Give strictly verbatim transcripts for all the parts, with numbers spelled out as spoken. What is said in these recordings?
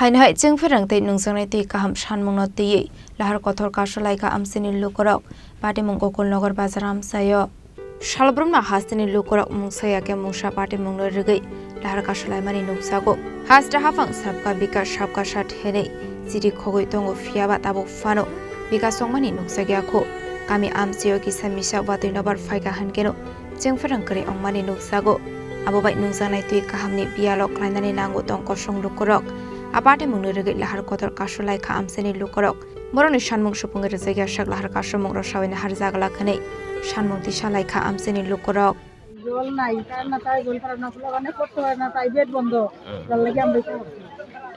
Haino hai chwng pherang tei nungjaknai twi kaham sanmungno twiwi lahar kotor kasu laikha amchaini lukurok. Patimung Gokulnagar bazar amchaio. Salbrumno hasteni lukurok mungsa ya khe mungsa patimungno rwgwi lahar kasu laimani nukjago. Haste haphang sabka bikas sabka sat hinwi chiri khogwi tongo, phiyaba tabuk phano bikas wngmani nukjakya kho. Kami amchaio kisa misa watwi nobar phaikha hinkheno chwng pherang kwrwi wngmani nukjago. Abo bai nungjaknai twi kahamni biyalo khlainani nango tong kosong lukurok. A patimungno rwgwi lahar kotor kasu laikha amchaini lukurok. Borokni sanmung supungwi rwjakya sak lahar kasumung rwsawini har jagala khenwi sanmung tisa laikha amchaini lukurok. জল নাই, কারেন্ট না, তাই জল খারাপ না, খোলা মানে করতে পারে না, তাই বেড বন্ধ। হুম। জল লাগে আমরা এখানে।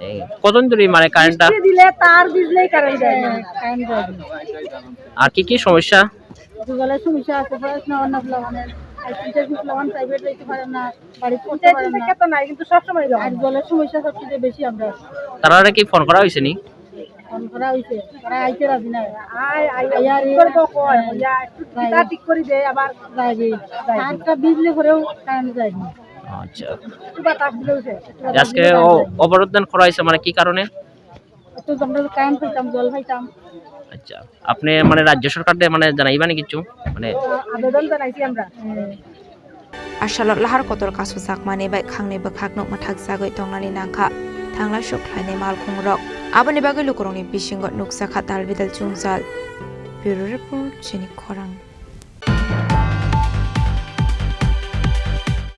এই কতদিন ধরে মানে কারেন্টটা? বৃষ্টি দিলে তার ভিজলেই কারেন্ট যায় না, কারেন্ট যায় না। আর কি কি সমস্যা? তো জলের সমস্যা আছে, পড়াশোনা অন্য খোলা মানে, আর তিনটা কি খোলা মানে প্রাইভেট যাইতে পারে না, বাড়ি পড়তে পারে না। তো নাই, কিন্তু সবসময় জল। আর জলের সমস্যা সবচেয়ে বেশি আমরা। তারা কি ফোন করা হয়েছে নি? ফোন করা হয়েছে, তারা আইতে রাজি না। আয়, আয়, আয়, আর কি করবো কয়, ইয়া, একটু ঠিক করে দে, আবার যাইবে, যাইবে। তারটা ভিজলে পরেও কারেন্ট যায়নি। আচ্ছা। একটু বাতাস দিলেও যায়, একটু বাতাস আজকে দিলেও অ-, কারেন্ট যায়নি। অবরোধ দেন করা হয়েছে মানে কি কারণে? একটু আমরা কারেন্ট পাইতাম, জল পাইতাম। আচ্ছা, আপনি মানে রাজ্য সরকারকে মানে জানাইবা না কিছু? মানে আবেদন জানাইছি আমরা। হুম। Asalo lahar kotor kasu jakmani bai khangni bwkhakno mwthak jagwi tongnani nangkha, thanglai suk khlainai malkhungrok. Aboni bagwi lukurokni bisingo nukjakha dalbidal chungjal. Bureau Report, Chini Khorang.